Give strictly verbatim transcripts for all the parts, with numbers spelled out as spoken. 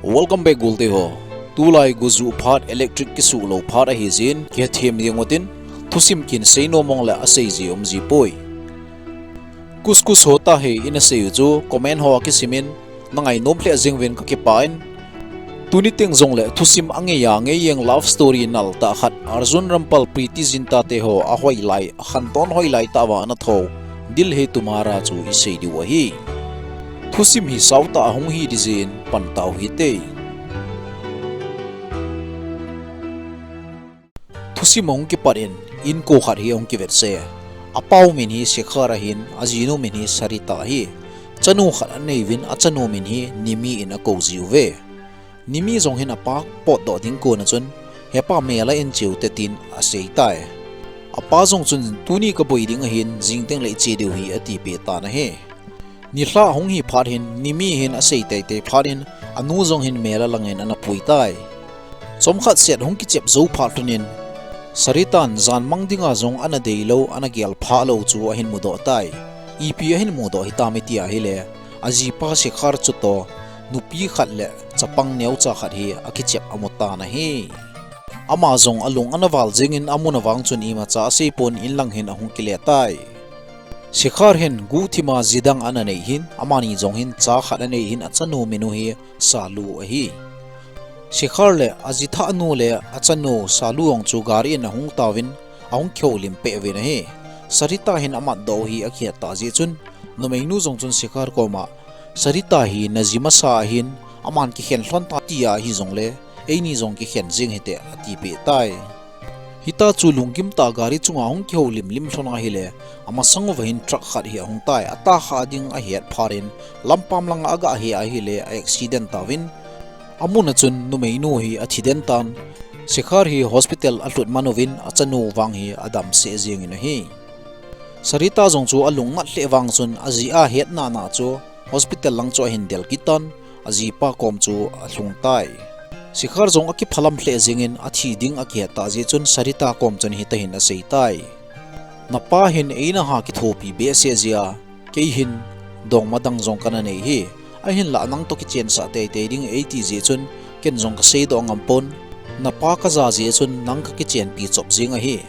Welcome back, golte ho. Tulai gu ju phat, electric kisu lou phat ahi jin, kihethem ding utin, thusim kin sei nom mong le asei ji um ji poi. Kuskus ho ta he in asei u chu, comment ho a kisimin, na ngai nom lheh jing uvin ka kipah in. Tuni teng jong le thusim angei a ngei jeng love story nal tah khat Arjun Rampal Preity Zinta te ho a hoilai, a khanton hoilai tah uva ana tho Dil Hai Tumhara chu i sei diu ahi. Thusim hi sao tah a hung hi ding jin pan tau hite. Thusim ahung kipat in, inko khat hi ahung kivet se. Apa u min hi Shikhar ahin, ajinu min hi Sarita ahi. Chanu khat anei uvin, achanu min hi Nimi in akou ji uve. Nimi jong hin apa potdoh ding kon a chun, "Hepa, mel a en cheu te," tin asei tai. Apa jong chun, "Tuni ka boi ding ahin, jing teng le i che diu hi," ati peh tan ahi. Nilhah hung hi phat hin, Nimi hin asei teitei phat in, anu jong hin mel a lang in ana pui tai. Chomkhat set hung kichep jou phat lhon in, Saritan jan mang dinga jong ana dei lou, ana gel phah lou chu ahin mudoh tai. Ipi ahin mudoh hitam iti ahile, ajipa Shikhar chutoh, nupi khat le chapang neocha khat hi akichep amu tan ahi. Ama jong alung ana val jing in, amun avang chun imacha asei pon, in lang hin ahung kile tai. Shikhar hin guhthima ji dang ana nei hin, amani jong hin cha khat anei hin, achanu min u hi Salu ahi. Shikhar le aji thah nu le achanu Salu jong chu gari in ahung tauvin, ahung kihoulim peh uvin ahi. Sarita hin amatdoh u hi akihet tah jeh chun, numeinu jong chun Shikhar koma, "Sarita hi na ji masa ahin, aman kikhen lhon ta," tia ahi jongle, "Eini jong kikhen jing hite," ati peh tai. Hita chu lunggim tah gari chunga hung kihoulim lim lhon ahile, amasang uva hin truck khat hi ahung tai, atah kha ding ahet phat in, lampam langa aga he ahile, a accident tauvin, amun a chun numeinu hi athi den tan. Shikhar hi hospital alhut man uvin, achanu vang hi adam seh jing in ahi. Sarita jong chu alung ngat lheh vang chun, aji a hetna na chu hospital lang chu ahin del kit tan, ajipa kom chu alhung tai. Shikhar jong akiphalam lheh jing in, athi ding akihet tah jeh chun Sarita kom chun hita hin asei tai. "Na pa hin eina ha kithopi behseh jeh a, kei hin dongma dang jong kana nei hi. Ahinlah nang toh kichensah teitei ding eiti jeh chun, ken jong kasei doh ngam pon. Na pa kaja jeh chun nang kakichenpi chop jing ahi.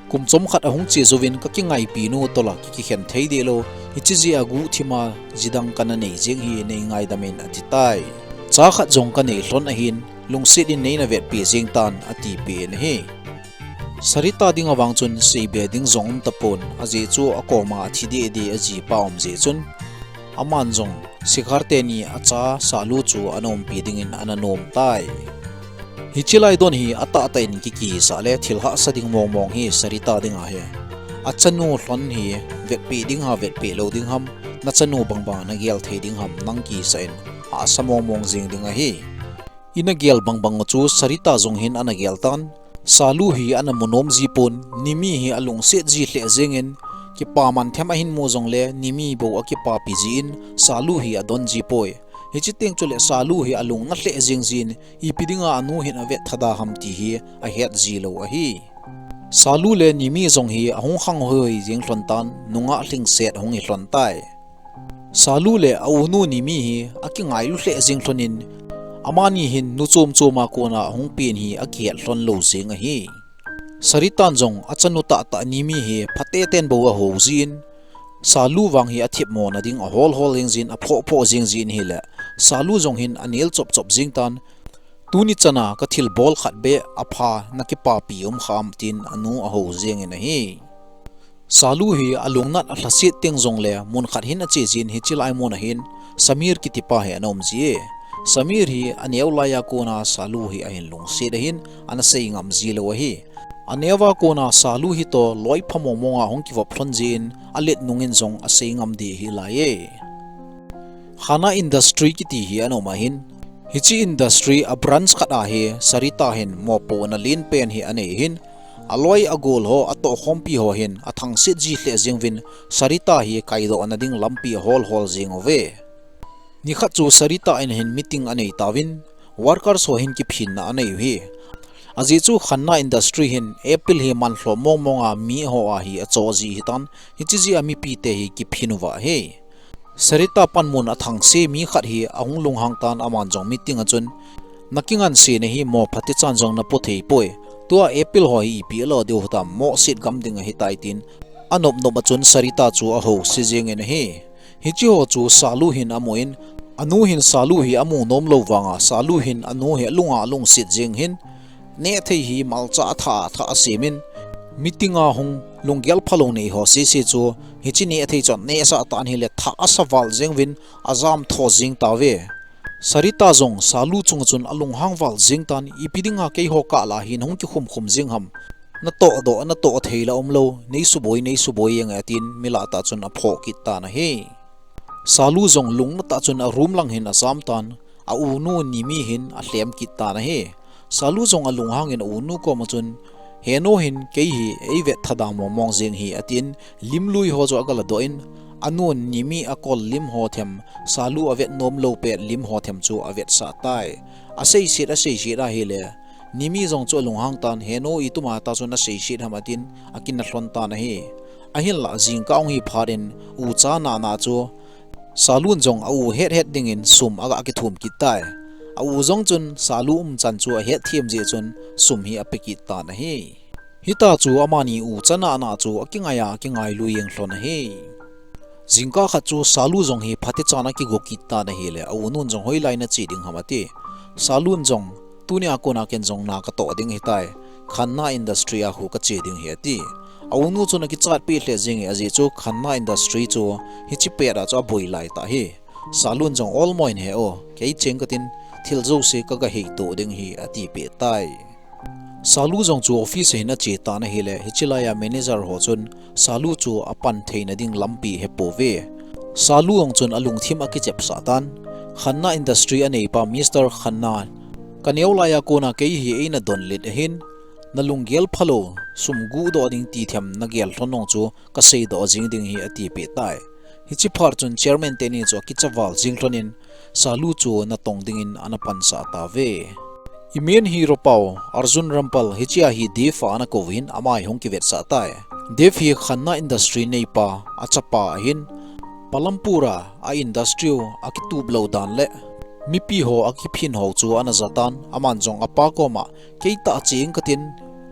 Kum chomkhat ahung che jouvin kakingaipi nu toh la kikhen thei deh lou, hiche jeh a guhthima ji dang kana nei jing hi, nei ngaidam in," ati tai. "Cha khat jong kanei lhon ahin, lungset in neina vetpi jing tan," ati peh in ahi. Sarita ding avang chun seibe ding jong um tapon, ajeh chu akoma athi deh deh ajipa um jeh chun, aman jong Shikhar teni acha Salu chu ana umpi dingin ana nom tai. Hiche lai don hi atahtah in kikisah le thil hahsa ding mongmong hi Sarita dinga hi. Achanu lhon hi vetpi ding ham, vetpi lou ding ham, nachanu bangbang nagel thei ding ham, nang kisah in hahsa mongmong jing ding ahi. Ina gel bangbang u chu Sarita jong hin ana gel tan. Salu hi ana mu nom ji pon, Nimi hi alungset ji lheh jeng in, kipa man them ahin mu jongle, Nimi bou akipapi jin, Salu hi adon ji poi. Hiche teng chule Salu hi alungna lheh jeng jin, ipi dinga anu hin avet thada ham ti hi ahet ji lou ahi. Salu le Nimi jong hi ahung khang hoi jeng lhon tan, nungah lhingset ahung hi lhon tai. Salu le a unu Nimi hi akingailu lheh jeng lhon in, amani hin nu chom chom a kona ahung pen hi akihet lhon lou jeng ahi. Saritan jong achanu tahtah Nimi hi phateten bou aho jin, Salu vang hi athipmo na ding ahol hol jeng jin, aphoh phoh jeng jin ahile, Salu jong hin anel chop chop jeng tan, "Tuni chana kathilbol khat beh apha, nakipapi um kham," tin anu aho jeng in ahi. Salu hi alungnat alhaset teng jongle mun khat hin ache jin, hiche lai mun ahin Samir kitipa hi ana um ji e. Samir hi aneo laiya kona Salu hi ahin lungset ahin, ana sei ngam ji lou ahi. Aneo a kona Salu hi toh loi pha mong mong a hung kivop lhon jin, alet nungin jong asei ngam deh ahi lai e. Khanna Industry kiti hi ana um ahin, hiche industry a branch khat a hi Sarita hin mopohna len pen hi anei ahin, aloi agol ho, atohkhompi ho hin athangset ji lheh jeng uvin, Sarita hi kaidoh na ding lampi ahol hol jeng uve. Nikhat chu Sarita in hin meeting anei tauvin, workers ho hin kiphinna anei u ahi. Ajeh chu Khanna Industry hin April hi man lhom mong mong a mi ho a hi acho ji ahitan, hiche jeh a mipite hi kiphin uva ahi. Sarita panmun athangse mi khat hi ahung lunghang tan, aman jong meeting a chun, "Nakingansena hi mo phatechan jong napo thei poi. Tua apple ho hi ipi alo diu hitam, mohset gam ding ahitai," tin anop nop a chun Sarita chu ahouse jengin ahi. Hiche ho chu Salu hin amun, anu hin Salu hi amu nom lou vanga, Salu hin anu hi alunga alungset jeng hin, nehthei hi malcha atha atha asemin, meeting a hung lunggel phalou nei ho sese chu, hiche nehthei chu anehsah tan ahile tha asa val jeng uvin ajam tho jeng tauve. Sarita jong Salu chunga chun alunghang val jeng tan, "Ipi dinga keiho kah lah hin hung kikhum khum jeng ham? Natoh doh, natoh thei la umlou, nei suboi, nei suboi jeng e," tin milah tah chun aphoh kit tan ahi. Salu jong lungna tah chun a room lang hin ajam tan, a unu Nimi hin alhem kit tan ahi. Salu jong alunghangin a unu koma chun, "Henu hin kei hi eivet thada mong mong jeng hi," atin, limlui ho chu agaladoh in, anu Nimi akol lim ho them, Salu avet nom lou pet lim ho them chu avetsah tai. Aseiset, aseiset ahile, Nimi jong chu alunghang tan, "Henu, ituma ta chun naseiset ham?" atin, akinah lhon tan ahi. Ahinlah jingkah ahung hi phat in, ucha nahna chu Salun jong a u het het dingin sum aga kithum kit tai. A u jong chun Salu umchan chu ahet them jeh chun sum hi ape kit tan ahi. Hita chu amani ucha nahna chu akingai a, akingailui jeng lhon ahi. Jingkah khat chu Salu jong hi phatechan akigo kit tan ahile, a unun jong, "Hoilai nache ding ham?" ati. Salun jong, "Tunia kona ken jong na katoh ding ahitai. Khanna Industry a khu kache ding ahi," ati. A unu chun akichat peh lheh jenge, ajeh chu Khanna Industry chu hiche pet a chu aboi lai tah ahi. Salun jong, "Olmo in he o, kei cheng katin thil jouse kaga heitoh ding ahi," ati peh tai. Salu jong chu office a hin ache tan ahile, hiche laiya manager ho chun Salu chu apan theina ding lampi ahepouve. Salu jong chun alungthim akichepsah tan, "Khanna Industry aneipa Mister Khanna, kaneo laiya kona kei hi eina donlet ahin, nalunggel phalou, sum guhdoh ding ti them nagel lhon nung chu kaseidoh jing ding ahi," ati peh tai. Hiche phat chun chairman teni chu akicha val jing lhonin, Salu chu natong dingin ana pansah tauve. I main hero pau, Arjun Rampal, hichea hi Dev a ana kouvin, ama hi hung kivetsah tai. Dev hi Khanna Industry neipa, achapa ahin, Palampur a, a industry u akitup lou dan le mipi ho akiphin ho chu ana jatan, aman jong apa koma, "Keitah cheng katin,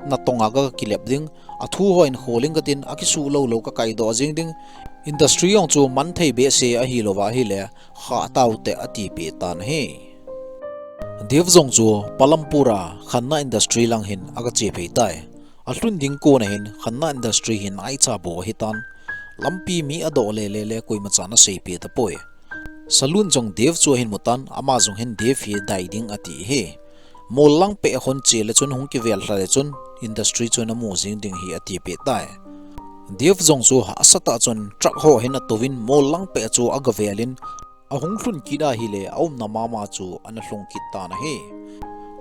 natonga kakilep ding, athu ho in kholing katin, akisuh lou lou kakaidoh jing ding, industry jong chu manthei behseh ahilouva ahile, khah taute," ati peh tan ahi. Dev jong chu Palampur a Khanna Industry lang hin aga che phei tai. Alhun ding kona hin Khanna Industry hi naicha bou ahitan. Lampi mi adoh lele le koima chan asei peh tapoi. Salun jong Dev chu ahin mutan, ama jong hin Dev hi dai ding ati ahi. Mol lang peh a hung che le chun hung kivel lha le chun industry chu namu jing ding ahi ati peh tai. Dev jong chu hahsa tah chun truck ho hin atouvin mol lang peh chu aga velin, ahung lhun kit ahile aumna mama chu ana lhung kit tan ahi.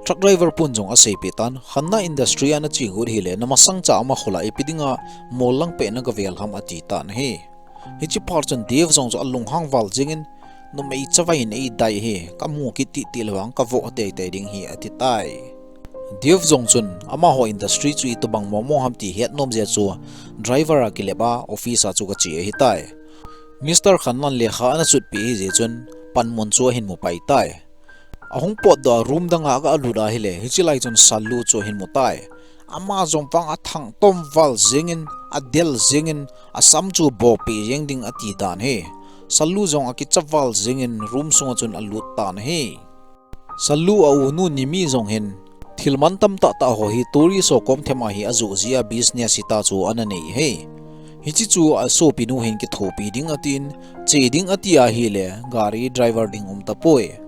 Truck driver pun jong asei peh tan, "Khanna Industry a nache got hile, namasang cha ama khola ipi dinga mol lang peh naga vel ham?" ati tan ahi. Hiche phat chun Dev jong chu alunghang val jingin, "Numei chavai in eidai ahi, kamu kit titi le vang kavoh teitei ding ahi," ati tai. Dev jong chun amaho industry chu itobang momo ham ti het nom jeh chu driver a kilep a office a chu aga che ahitai. Mister Khannan lekha ana chotpeh ahijeh chun panmun chu ahin mu pai tai. Ahung potdoh a room danga aga lut ahile, hiche lai chun Sallu chu ahin mu tai. Ama jong vang athangtom val jingin, adel jingin, asam chu bopeh jeng ding ati dan ahi. Sallu jong akicha val jingin room sunga chun alut tan ahi. Sallu a unu Nimi jong hin, thil mantam tahtah ho hi tourist ho kom thema hi ajoh jeh a business hita chu ana nei ahi. Hiche chu asopinu hin kithopi ding atin, che ding ati ahile, gari driver ding um tapoi.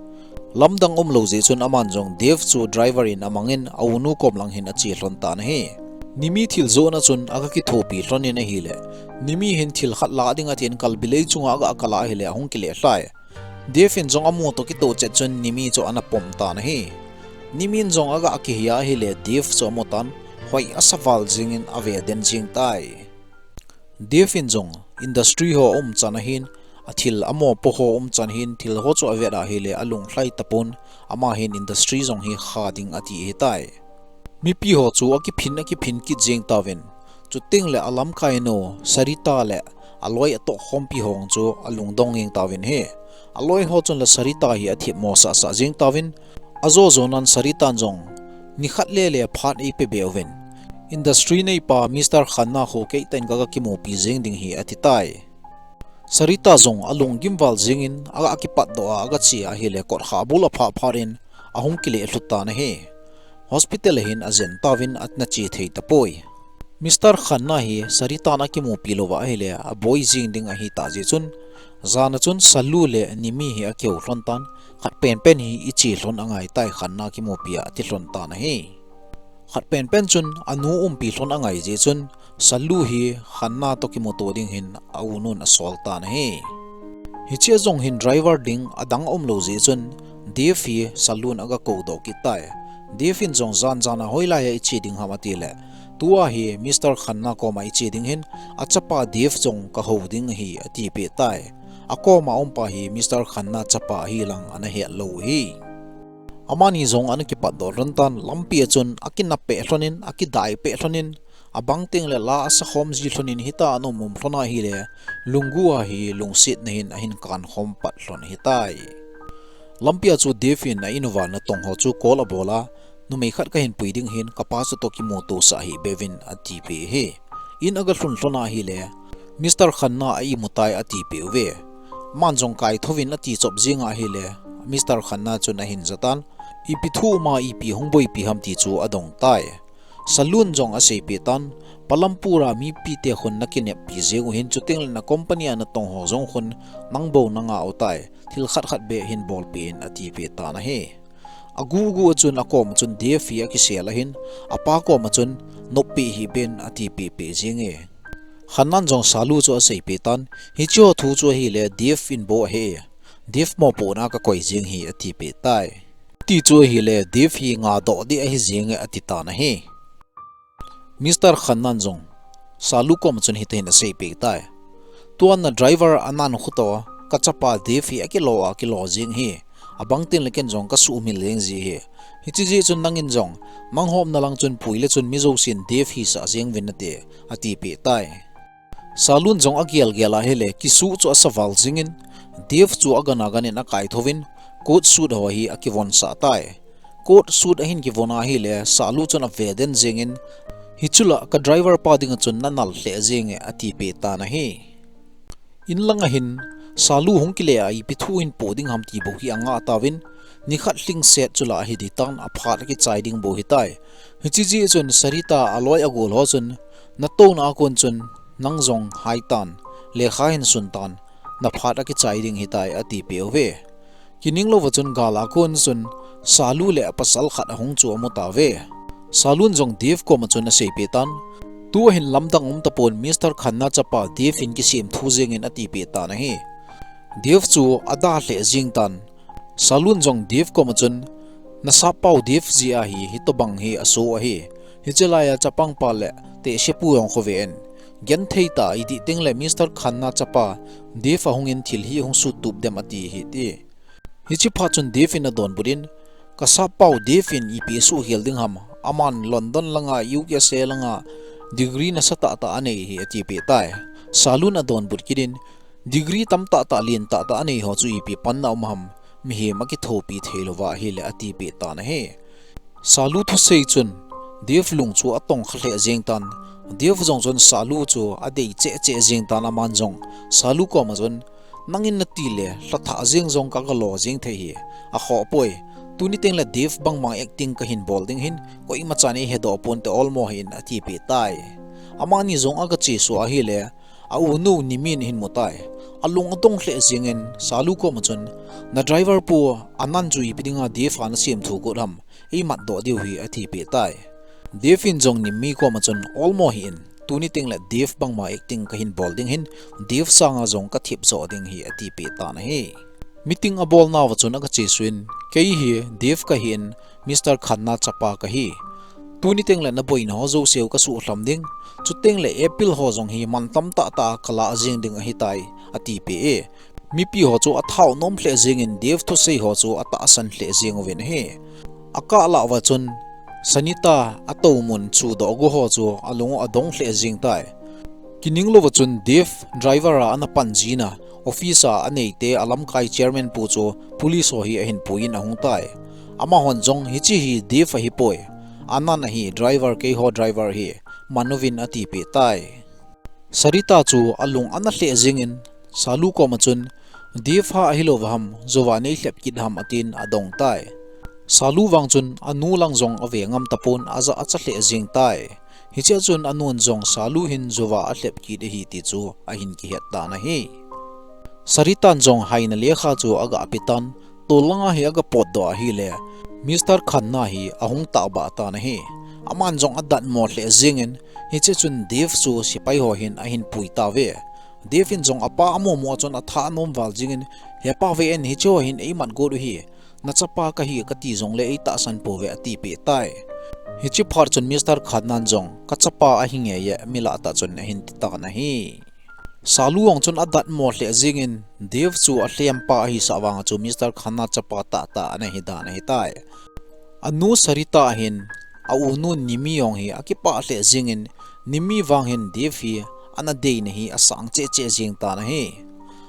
Lamdang umlou jeh chun aman jong Dev chu driver in amangin a unu kom lang hin ache lhon tan ahi. Nimi thil johna chun aga kithopi lhonin ahile, Nimi hin thil khat lah ding atin kalbilei chunga aga kal ahile ahung kile lhai. Dev in jong amu toh kitoh chet chun Nimi chu ana pom tan ahi. Nimi in jong aga kihei ahile Dev chu amu tan, hoi asa val jingin ave den jing tai. Dev in jong industry ho aumchan ahin, athil amopo ho aumchan ahin, thil ho chu avet ahile alunglhai tapon, ama hin industry jong hi kha ding ati ahitai. Mipi ho chu akiphin, akiphin kit jeng tauvin. Chuteng le alamkainu Sarita le aloi atoh khompi ho chu alungdong jeng tauvin ahi. Aloi ho chun la Sarita hi athemmo sah sah jeng tauvin, ajo jonan Sarita jong nikhat le le phat eipe be uvin, industry neipa Mister Khanna khu keitah in kaga kimupi jeng ding ahi ati tai. Sarita jong alunggim val jengin aga kipatdoh a aga che ahile kotkha bul aphah phat in ahung kile lhut tan ahi. Hospital a hin ajen tauvin ana che thei tapoi. Mister Khanna hi Sarita in akimupi louva ahile aboi jeng ding ahi tah jeh chun, jan a chun Salu le Nimi hi akihou lhon tan, khat penpen hi iche lhon angai tai, Khanna kimupi a ati lhon tan ahi. Khat penpen chun anu umpi lhon angai jeh chun, Salu hi Khanna toh kimuto ding hin aunun asol tan ahi. Hiche a jong hin driver ding adang aumlou jeh chun, Dave hi Salun aga koudoh kit tai. Dave in jong jan jan a hoilai a iche ding ham atile, tua hi Mister Khanna koma iche ding hin, achapa Dave jong kahou ding ahi atipeh tai. Akoma aumpa hi Mister Khanna chapa ahi lang ana hetlou ahi. Amani jong ana kipatdoh lhon tan, lampi a chun akinap peh lhonin, akidai peh lhonin, abang teng le la asakhom ji lhonin hita ana um um lhon ahile, lunggel a hi lungsetna hin ahin kankhom pat lhon ahitai. Lampi a chu Dave in a in uva natong ho chu call abol a, numei khat kahin pui ding ahin, kapa chu toh kimuto sah hih beuvin atipeh ahi. In aga lhun lhon ahile, Mister Khanna a imu tai atipeh uve. Aman jong kaithouvin ati chop jeng ahile, Mister Khanna chun ahin jatan, ipi thu uma ipi hung boipi ham ti chu adong tai. Salun jong aseipeh tan, Palampur a mipite khun nakineppi jeng u hin, chuteng le na company a natong ho jong khun nang bou nanga u tai, thil khat khat beh hin bolpeh in atipeh tan ahi. Agugu a chun akom a chun Dave hi akisel ahin, apa kom a chun noppi hih beuvin atipeh peh jenge. Khannan jong Salu chu aseipeh tan, hiche ho thu chu ahile Dave in bou ahe. Dave mopohna a kakoi jeng ahi atipeh tai. Ti chu ahile Dave hi ngadoh ding ahi jenge ati tan ahi. Mister Khannan jong Salu kom a chun hiti hin aseipeh tai. Tua na driver Anand khu toh kachapa Dave hi akilo a kilo jeng ahi. Abang teng le ken jong kasuhmil jeng ji ahi. Hiche jeh chun nangin jong manghomna lang chun pui le chun mi jousen Dave hisah jeng uvin nate, atipeh tai. Salun jong agel gel ahile kisuh chu asa val jingin, Dave chu agan agan in akaithouvin, coat suit ho hi akivonsah tai. Coat suit ahin kivon ahile, Salu chun ave den jingin, hichu la ka driver pa dinga chun nanal lheh jinge atipeh tan ahi. In langa hin, Salu hung kile a ipi thu hin po ding ham ti bou hi angah tauvin, nikhat lhingset chu la ahi ding tan, aphat akichai ding bou ahitai. Hiche jeh chun Sarita aloi agol ho chun, natouna a kon chun, nang jong haitan, lekha hin suntan, naphat akichai ding ahitai atipeh uve. Kining louva chun gal a kon chun Salu le apasal khat ahung chu amu tauve. Salun jong Dave kom a chun aseipeh tan, tua hin lamdang um tapon, Mister Khanna chapa Dave in kisemthu jingin atipeh tan ahi. Dave chu ada lheh jing tan. Salun jong Dave kom a chun, nasappau Dave jeh a hi hitobang hi aso ahi. Hiche laiya chapang pa le tehsepu jong khu ven, genthei tah a idih teng le Mister Khanna chapa Dave ahungin thil hi hung suttup dem ati ahi ti. Hiche phat chun Dave in adonbut in, kasappau Dave in ipi asuhkhel ding ham, aman London langa, U S A langa degree nasatah tah anei ahi atipeh tai. Salun adonbut kit in, degree tamtah tah, lentah tah anei ho chu ipi panna um ham, mihem akithopi theilouva ahile atipeh tan ahi. Salu thusei chun Dave lung chu atongkha lheh jing tan, Dave jong chun Salu chu adei cheh cheh jing tan, aman jong Salu kom a chun, nangin nati le lhatha jing jong kaga lo jing thei ahi, akhoh poi. Tuni teng le Dave bangma acting kahin bol ding ahin, koimachan eihedoh ponte, olmo hih in atipeh tai. Amani jong aga chesuh ahile, aunu Nimin ahin mu tai. Alung adong lheh jingin Salu kom a chun, na driver pu Anand chu ipi dinga Dave a nasemthu got ham, eimatdoh diu ahi atipeh tai. Dave in jong Nimi kom a chun, olmo hih in, tuni teng le Dave bangma acting kahin bol ding ahin, Dave sanga jong kathip joh ding ahi atipeh tan ahi. Meeting abolnauva chun aga chesuh in, kei hi Dave kahin, Mister Khanna chapa kahi. Tuni teng le naboina ho jouseu kasuhlham ding, chuteng le apple ho jong hi mantam tahtah a kalah jing ding ahitai, atipeh e. Mipi ho chu athao nom lheh jingin Dave thusei ho chu atahsan lheh jing uvin ahi. Akah lah uva chun Sanita atoh mun chudoh go ho chu alung u adong lheh jing tai. Ininglouva chun Dave driver a ana pan jin a, office a aneite alamkai chairman pu chu police ho hi ahin puiyin ahung tai. Amahon jong hiche hi Dave ahipoi. Anan ahi, driver, keiho driver hi man uvin atipeh tai. Sarita chu alung ana lheh jengin, Salu koma chun, Dave ha ahilou vaham, jouva nei lhep kit ham atin adong tai. Salu vang chun anu lang jong ave ngam tapon, aja acha lheh jeng tai. Hichea chun anun jong Salu hin jouva alhep kit ahi ti chu ahin kihet tan ahi. Saritan jong haina lekha chu aga pe tan, tol langa hi aga potdoh ahile, Mister Khanna hi ahung tahbeh tan ahi. Aman jong adatmo lheh jengin, hichea chun Dave chu sepai ho hin ahin pui tauve. Dave in jong apa amu mu a chun atha anom val jengin, Hepa, ve in, hiche ho hin eimat got u ahi. Nachapa kahi kati jongle eitahsan pouve, atipeh tai. Hiche phat chun Mister Khannan jong, Kachapa ahi ngei e, mi lah tah chun, ahin ti tan ahi. Salu jong chun adatmo lheh jengin, Dave chu alhempa ahisah vanga chu Mister Khanna chapa tahtah ana hi dan ahitai. Anu Sarita hin, aunu Nimi jong hi akipah lheh jengin, Nimi vang hin Dave hi ana deina hi asang cheh cheh jeng tan ahi.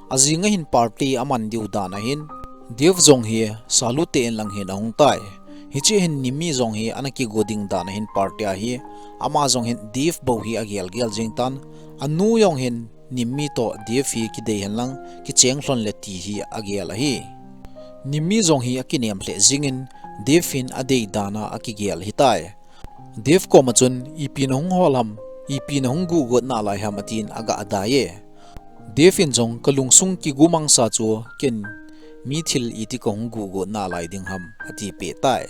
Ajing a hin party aman diu dan ahin, Dave jong hi Salu te in lang hin ahung tai. Hichea hin Nimi jong hi ana kigo ding dan ahin party a hi, ama jong hin Dave bou hi agel gel jeng tan, anu jong hin Nimi toh Dave hi kidei hen lang, kicheng lhon le ti hi agel ahi. Nimi jong hi akinem lheh jengin, Dave hin adei dan a akigel ahitai. Dave koma chun, Ipi nahung hol ham, ipi nahung guhgot nalai ham, atin aga dai e. Dave in jong, Kalungsung kigumangsa chu ken mi thil iti kahung guhgot nalai ding ham, atipeh tai.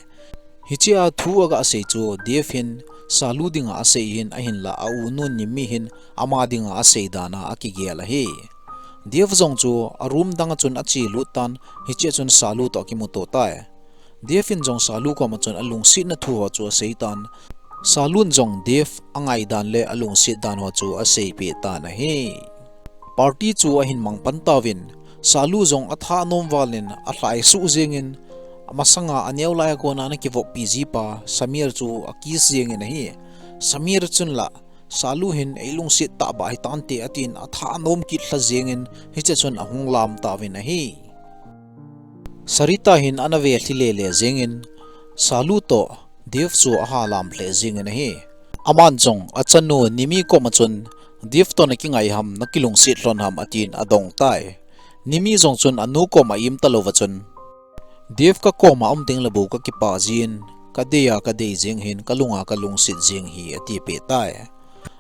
Hichea thu aga sei chu Dave hin Salu dinga asei ahin, ahinla aunu Nimi hin ama dinga asei dan a akigel ahi. Dave jong chu aroom dang a chun achelut tan, hichea chun Salu toh akimuto tai. Dave in jong Salu koma chun alungsetna thu ho chu asei tan. Salun jong Dave angaidan le alungset dan ho chu aseipeh tan ahi. Party chu ahin mang pan tauvin, Salu jong atha anom valin alhaisuh jengin, amasanga aneo lai a kona ana kivoppi jipa Samir chu akiss jengin ahi. Samir chun la, Salu hin eilungset tahbeh hitante, atin atha anom kit lha jengin, hichea chun ahung lam tauvin ahi. Sarita hin ana velhi lele jengin, Salu toh Dave chu aha lam lheh jengin ahi. Aman jong achanu Nimi koma chun, Dave toh nakingai ham, nakilungset lhon ham, atin adong tai. Nimi jong chun anu koma im talouva chun, Dave kakoma um tengle bou kakipah jin, kadei a kadei jeng hin, kalunga kalungset jeng hi, atipeh tai.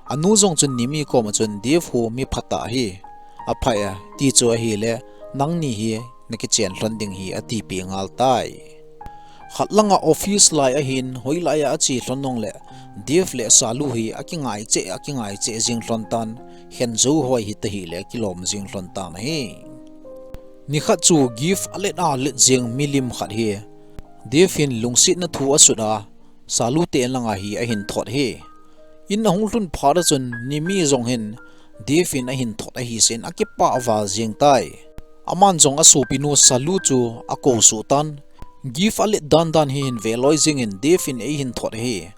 Anu jong chun Nimi koma chun, Dave hi mi phatah ahi, aphai a, ti chu ahile, nangni hi nakichen lhon ding hi, atipeh ngal tai. Khat langa office lai ahin, hoilai a ache lhon jongle, Dave le Salu hi akingai cheh, akingai cheh jeng lhon tan, khenjou hoi hita hile kilom jeng lhon tan ahi. Nikhat chu gift alet alet jeng milim khat hi Dave hin lungsetna thu asut a, Salu te in langa hi ahin thot hi. In ahung lhun phat a chun Nimi jong hin Dave in ahin thot ahi sen akipah val jeng tai. Aman jong asopinu Salu chu akou suh tan, gift alet dan dan hi hin veloi jengin Dave in eihin thot ahi.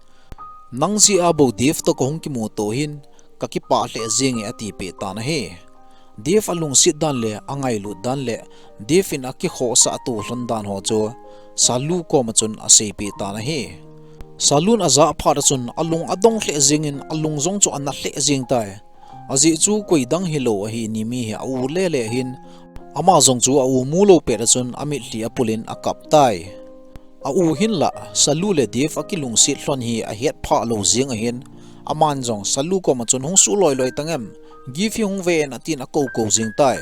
Nang jeh a bou Dave toh kahung kimuto hin, kakipah lheh jenge, atipeh tan ahi. Dave alungset dan le angailut dan le Dave in akikhohsah to lhon dan ho chu Salu koma chun aseipeh tan ahi. Salun ajah phat a chun alung adong lheh jengin alung jong chu ana lheh jeng tai. Ajeh chu koidang hilou ahi, Nimi hi a-u lele ahin, ama jong chu a-u mulou pet a chun amitlhi apulin akap tai. A-u hinla, Salu le Dave akilungset lhon hi ahet phah lou jeng ahin, aman jong Salu koma chun hung suh loiloi tangem, gift hi hung ve in atin akou kou jeng tai.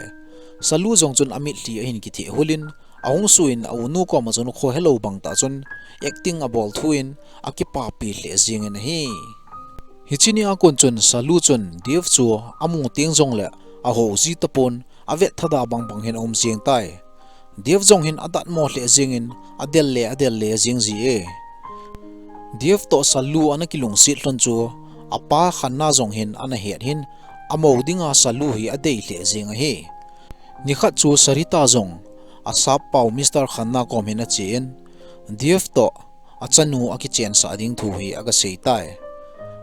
Salu jong chun amitlhi ahin kitheh hulin, ahung suh in a-unu koma chun khohelou bang tah chun acting abol thu in akipapi lheh jengin ahi. Hiche nia kon chun Salu chun Dave chu amu teng jongle ahou ji tapon, avet thada bang bang hin aum jeng tai. Dave jong hin adatmo lheh jengin adel le adel le jeng ji e. Dave toh Salu ana kilungset lhon chu apa Khanna jong hin ana het hin, amou dinga Salu hi adei lheh jeng ahi. Nikhat chu Sarita jong asap pau Mister Khanna kom hin ache in, Dave toh achanu akichensah ding thu hi aga sei tai.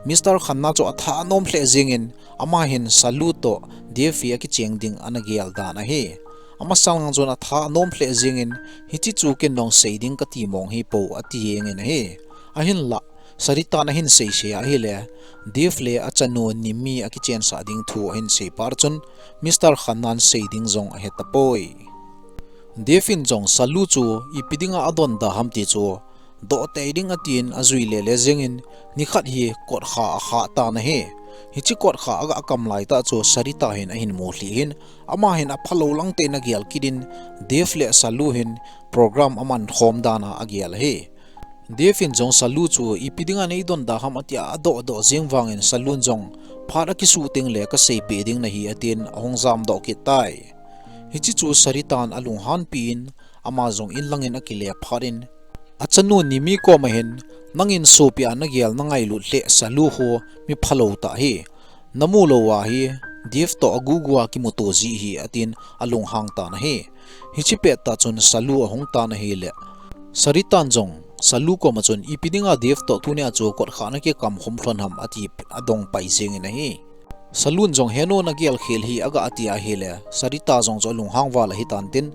Mister Khanna chu atha anom lheh jengin, ama hin Salu toh Dev hi akicheng ding ana gel dan ahi. Amasang lang chun atha anom lheh jengin, hiche chu ken dong sei ding kati mong hi po ati jengin ahi. Ahinlah, Saritan ahin seisei ahile, Dev le achanu Nimi akichensah ding thu ahin sei phat chun, Mister Khannan sei ding jong ahe tapoi. Dev in jong Salu chu ipi dinga adonda ham ti chu, doh tei ding atin ajui lele jengin, nikhat hi kotkha akha tan ahi. Hiche kotkha aga kam laitah chu Sarita hin ahin mu lhih in, ama hin aphalou lang tah in agel kit in, Dev le Salu hin program aman khom dan a agel ahi. Dev in jong Salu chu ipi dinga nei donda ham atia adoh doh jeng vangin Salu in jong phat akisuh teng le kaseipeh ding nahi atin ahung jamdoh kit tai. Hiche chu Saritan alunghanpi in ama jong in langin akile phat in, achanu Nimi koma hin, nangin sopi a nagel nangailut lheh Salu khu mi phalou tah ahi. Namu lou ahi, Dev toh agugu a kimuto ji ahi atin alunghang tan ahi. Hiche pettah chun Salu ahung tan ahile, Saritan jong Salu koma chun ipi dinga Dev toh tunia chu kotkha nakikam khum lhon ham ati adong pai jengin ahi. Salun jong henu nagel khel hi aga ati ahile, Sarita jong chu alunghang val ahi tan tin,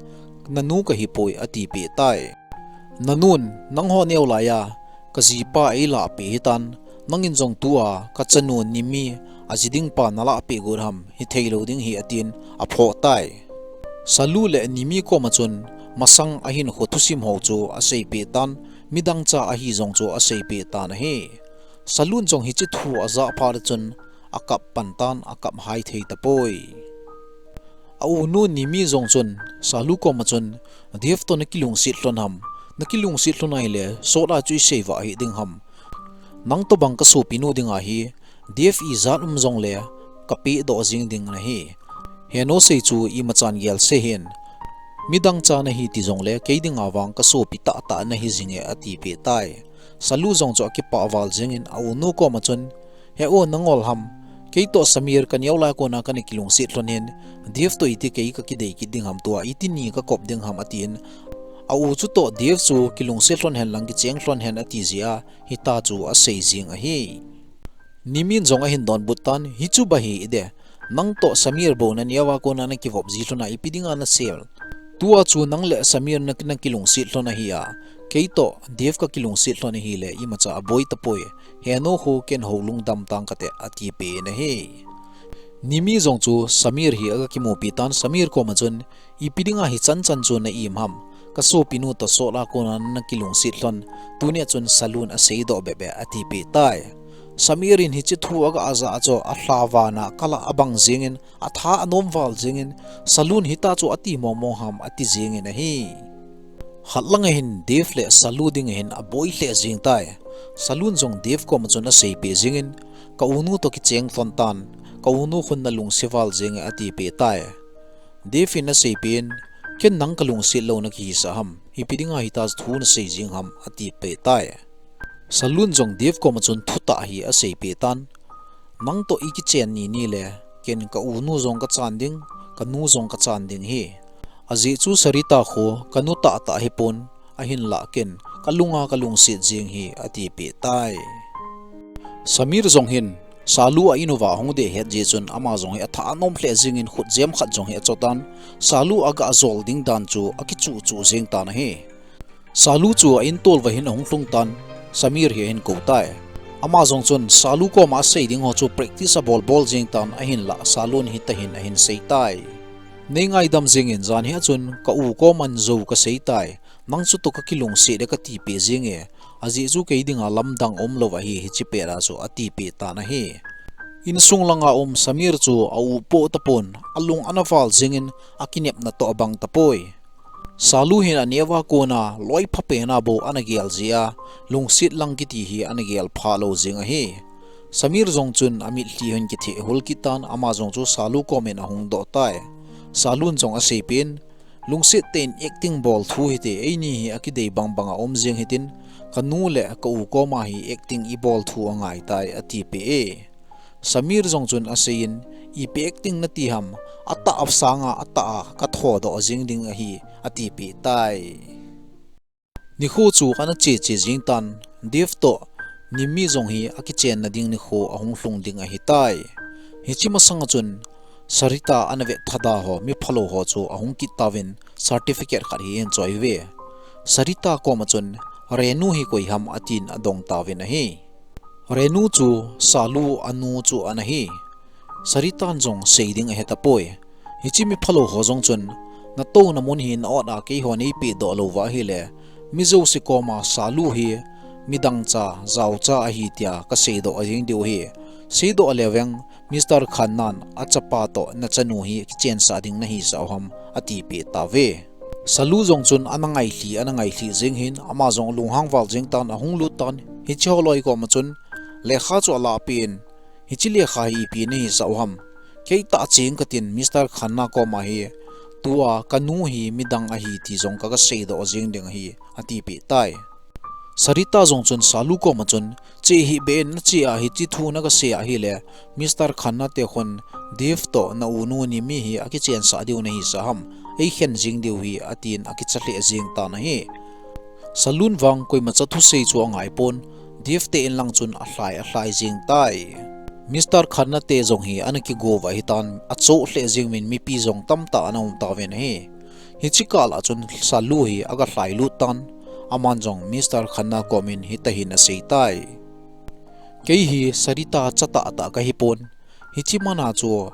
nanu kahipoi atipeh tai. Nanun, nangho neo laiya, kajipa eilah peh hitan, nangin jong tua, kachanu Nimi, aji ding pa nalah peh got ham, hithei lou ding ahi atin, aphoh tai. Salu le Nimi koma chun, masang ahinkho thusim ho chu aseipeh tan, midang cha ahi jong chu aseipeh tan ahi. Salun jong hiche thu ajah phat chun, akap pan tan, akap hai thei tapoi. A unu Nimi jong chun, Salu koma chun, Dev toh nakilungset lhon ham, nakilungset lhon ahile, sot a chu isei vah hih ding ham. Nang tobang kasopinu dinga hi, Dev ijat um jongle, kapeh doh jing ding nahi. Henu sei chu imachan gel se hen. Midang cha nahi ti jongle, kei dinga vang kasopi tahtah nahi jinge atipeh tai. Salu jong chu akipah val jengin a unu koma chun, he u nangol ham, kei toh Samir kaneo lai kona kana kilungset lhon hin, Dev toh iti kei kakidei kit ding ham tua, iti ni kakop ding ham atin, a u chu toh Dev chu kilungset lhon hen lang kicheng lhon hen ati jia, hita chu asei jing ahi. Nimin jong ahin donbut tan, hichu ba hi ide, nang toh Samir bou naneo a kona nakivop ji lhon a ipi dinga nasel. Tua chu nang le Samir na, nakilungset lhon ahi a, kei toh Dev kakilungset lhon ahile imacha aboi tapoi, henu khu ken ho lungdam tang kate atipeh in ahi. Nimi jong chu Samir hi aga kimupi tan Samir koma chun, ipi dinga hichan chan chu na im ham, kasopinu toh sot a kona nakilungset lhon, tunia chun Salun aseidoh bebe atipeh tai. Samir in hiche thu aga ajah chu alha vana kala abang jengin, atha anom val jengin, Salun hita chu ati mong mong ham ati jengin ahi. Khat langa hin Dev le Salu dinga hin aboi lheh jeng tai. Salun jong Dev koma chun aseipeh jengin, ka unu toh kicheng lhon tan, ka unu khun nalungset val jenge atipeh tai. Dev in aseipeh in, ken nang kalungset louna kihisah ham, ipi dinga hita thu nasei jeng ham atipeh tai. Salun jong Dev koma chun thutah hi aseipeh tan. Nang toh ikichen ni ni le, ken ka unu jong kachan ding, kanu jong kachan ding ahi. Ajeh chu Sarita khu kanu tahtah ahipon, ahinlah ken kalunga kalungset jeng ahi atipeh tai. Samir jong hin, Salu a in uva ahung deh het jeh chun ama jong hi atha anom lheh jengin khut jem khat jong hi achotan, Salu aga ajol ding dan chu akichuh chuh jeng tan ahi. Salu chu a in tolva hin ahung lhung tan, Samir hi ahin kou tai. Ama jong chun Salu koma asei ding ho chu practice abol bol jeng tan ahinlah Salun hitahin ahin sei tai. Nei ngaidam jengin jan hi a chun ka u koman jou kasei tai, nang chutoh kakilungset e katipeh jenge, ajeh chu kei dinga lamdang umlou ahi hiche pet a chu atipeh tan ahi. Insung langa um Samir chu a u poh tapon, alung ana val jengin akinepna toh abang tapoi. Salu hin aneo a kona loi phapen a bou ana gel jeh a, lungset lang kiti hi ana gel phalou jeng ahi. Samir jong chun amitlhi hin kithehhul kit tan ama jong chu Salu komin ahung doh tai. Salun jong aseipeh in, lungset tah in acting bol thu hite, eini hi akidei bang banga um jeng hitin, kanu le ka u koma hi acting ibol thu angai tai atipeh e. Samir jong chun aseiyin, ipi acting nati ham, atah a sanga atah a kathodoh jeng ding ahi atipeh tai. Nikho chu ana che che jeng tan, Dev toh Nimi jong hi akichenna ding nikho ahung lhung ding ahitai. Hiche masanga chun Sarita ana vet thada ho, mi phalou ho chu ahung kit tauvin, certificate khat hi ahin choi uve. Sarita koma chun, Renu hi koi ham atin adong tauvin ahi. Renu chu Salu anu chu ana hi. Saritan jong sei ding ahe tapoi. Hiche mi phalou ho jong chun, natouna mun hi na-ot a keiho neipeh doh lou uva ahile, mi jouse koma Salu hi midang cha, jaocha ahi tia kasei doh jeng diu ahi. Sei doh leu veng, Mister Khanna'n achapa toh nachanu hi kichensah ding nahisah u ham, atipeh tauve. Salu jong chun ana ngailhi, ana ngailhi jeng hin, ama jong lunghang val jeng tan, ahung lut tan, hiche holoi koma chun lekha chu alah peh in, hiche lekha hi ipi nahisah u ham? Kei tah cheng katin Mister Khanna koma hi, tua kanu hi midang ahi ti jong ka, kasei doh jeng ding ahi, atipeh tai. Sarita jong chun Salu koma chun, che hih beh in, nache a hiche thu nakasei ahile, Mister Khanna te khun Dev toh na-unu Nimi hi akichensah diu nahisah ham, eikhen jeng diu ahi, atin akicha lheh jeng tan ahi. Salun vang koimacha thusei chu angaipon, Dev te in lang chun alhai, alhai jeng tai. Mister Khanna te jong hi ana kigo uva ahitan, achoh lheh jeng uvin mipi jong tamtah ana um tauvin ahi. Hiche kah lah chun Salu hi aga lhai lut tan, aman jong Mister Khanna komin hitahin asei tai. Kei hi Sarita cha tahtah kahipon, hiche mana chu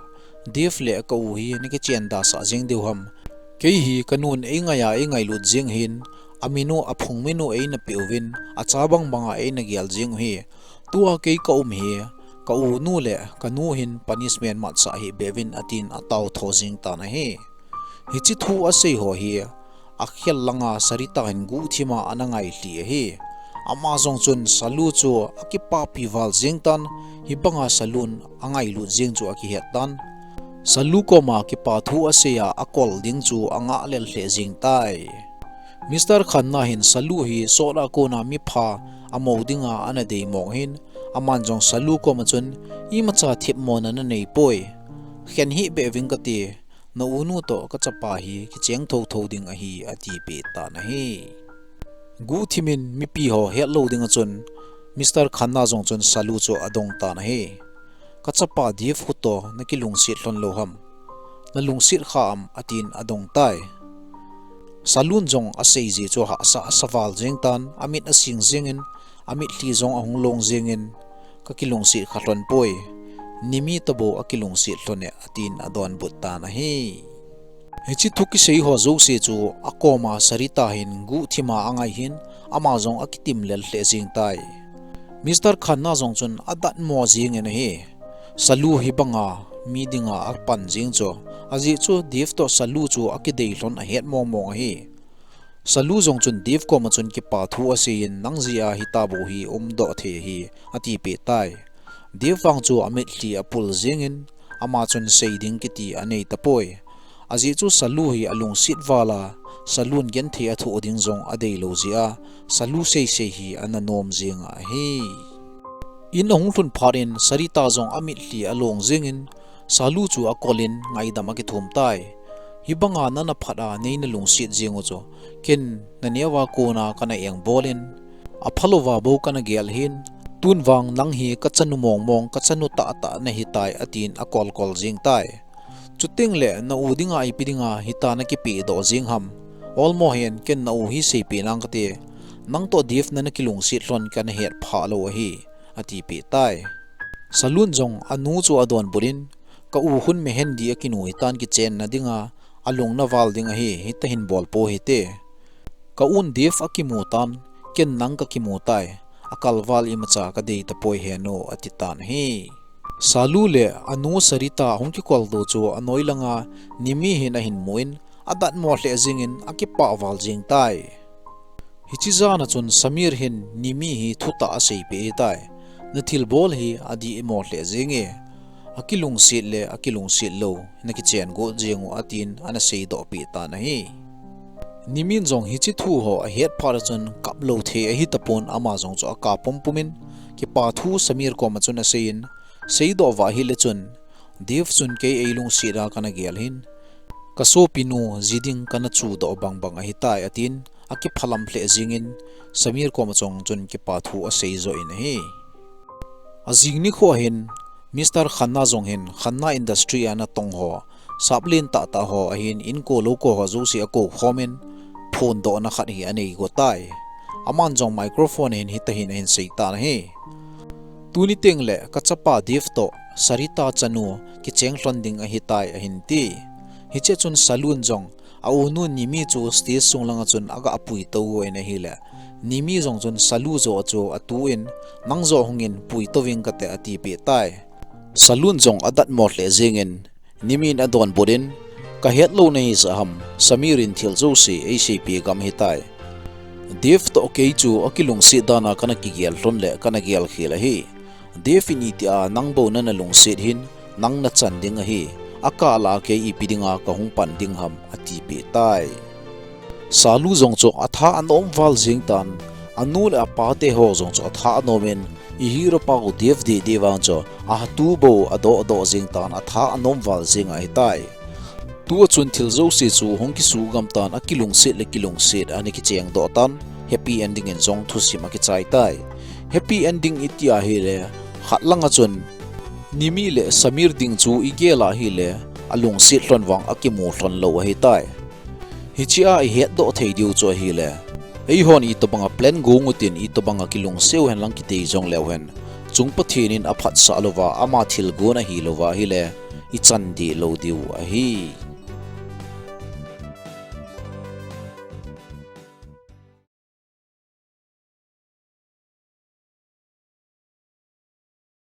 Dev le ka-u hi nakichen dasah jeng diu ham? Kei hi kanun eingaia eingailut jeng hin, amin u, aphung min u eina peh uvin, acha bang banga eina gel jeng u hi. Tua kei kaum hi, ka-u nu le kanu hin punishment matsah hih beh uvin, atin atao tho jeng tan ahi. Hiche thu asei ho hi, akhel langa Sarita hin guhthima ana ngailhi ahi. Ama jong chun Salu chu akipapi val jeng tan, hibanga Salun angailut jeng chu akihet tan. Salu koma kipa thu asei a akol ding chu angah lel lheh jeng tai. Mister Khanna hin Salu hi sot a kona mipha amo dinga ana dei mong hin, aman jong Salu koma chun, imacha themmona nanei poi. Khen hih beh uving kati, na-unu toh kachapa hi kicheng thotho ding ahi, atipeh tan ahi. Guhthimin mipi ho hetlou dinga chun, Mister Khanna jong chun Salu chu adong tan ahi. Kachapa Dev khu toh nakilungset lhon lou ham? Nalungset kha am, atin adong tai. Salun jong asei ji chu hahsa asa val jeng tan, amit asing jengin, amitlhi jong ahung long jengin, kakilungset kha lhon poi. Nimi tabou akilungset lhon e, atin adonbut tan ahi. Hiche thu kisei ho jouse chu akoma Sarita hin guhthima angai hin, ama jong akitim lel lheh jeng tai. Mister Khanna jong chun adatmo jengin ahi. Salu hibanga mi dinga apan jeng chu, ajeh chu Dev toh Salu chu akidei lhon ahet mong mong ahi. Salu jong chun Dev koma chun kipa thu aseiyin, nang jeh a hitabou hi umdoh thei ahi, atipeh tai. Dev vang chu amitlhi apul jengin, ama chun sei ding kiti anei tapoi. Ajeh chu Salu hi alungset val a, Salun genthei athoh ding jong adeilou jeh a, Salu seisei hi ana nom jeng ahi. In ahung lhun phat in Sarita jong amitlhi along jengin, Salu chu akolin ngaidam akithum tai. Hibanga nana phat a neina lungset jeng u chu, ken naneo a kona kana engbol in, aphalouva bou kana gel hin, tun vang nang hi kachanu mong mong, kachanu tahtah nahitai, atin akol kol jeng tai. Chuteng le na-u dinga ipi dinga hitia nakipehdoh jeng ham? Olmo hen, ken na-u hi seipeh nang kate, nang toh Dev nana kilungset lhon kana hetphah lou ahi, atipeh tai. Salun jong anu chu adonbut in, ka-u khun Mehendi akinu hitan kichenna dinga, alung naval ding ahi, hitia hin bolpou hite. Ka-un Dev akimu tan, ken nang kakimu tai, akalval imacha kadei tapoi henu, atitan ahi. Salu le anu Sarita ahung kikoldoh chu anoi langa Nimi hin ahin mu in, adatmo lheh jengin akipah val jeng tai. Hiche jana chun Samir hin Nimi hi thutah aseipeh ahitai. Nathilbol hi adihmo lheh jenge. Akilungset le akilungset lou nakichen got jeng u, atin ana seidoh peh tan ahi. Nimin jong hiche thu ho ahet phat a chun kaplou thei ahitapon, ama jong chu akap pumpum in, kipa thu Samir koma chun aseiyin, seidoh uva ahile chun, Dev chun kei eilungset a kana gel hin, kasopinu ji ding kana chuhdoh bangbang ahitai, atin, akiphalam lheh jingin Sameer koma chun kipa thu asei joh in ahi. Ajing nikho hin Mister Khanna jong hin Khanna Industry a natong ho, sap len tahtah ho ahin, inko lou ko ho jouse akou khomin phondohna khat hi anei got tai. Aman jong microphone hin hitahin ahin sei tan ahi. Tuni tengle kachapa Dev toh Sarita chanu kicheng lhon ding ahitai ahin ti. Hiche chun Salun jong a-unu Nimi chu stage sung langa chun aga puitou in ahile, Nimi jong chun Salu joh chu atuh in, nang joh hungin puitou ving kate atipeh tai. Salun jong adatmo lheh jengin, Nimin adonbut in, kahetlou nahisah ham, Sameer in thil jouse eiseipeh gam ahitai. Dev toh kei chu akilungset dan a kana kigel lhon le kana gelkhel ahi. Dev in itia nang bou nana lungset hin, nang nachan ding ahi, akah lah a kei ipi dinga kahung pan ding ham, atipeh tai. Salu jong chu atha anom val jeng tan, anu le apa teho jong chu atha anom in, i hero pau Dev deh deh vang chu atu bou adoh doh jeng tan, atha anom val jeng ahitai. Tua chun thil jouse chu hung kisuh gam tan, akilungset le kilungset ana kichengdoh tan, happy ending in jong thusim akichai tai. Happy ending iti ahile, khat langa chun Nimi le Sameer ding chu igel ahile, alungset lhon vang akimu lhon lou ahitai. Hichea ihetdoh thei diu chu ahile, eihon itobanga plan gong utin itobanga kilungset u henlang kidei jongleu hen, chung Pathen in aphatsah louva, ama thilgon ahilouva ahile, ichan deh lou diu ahi.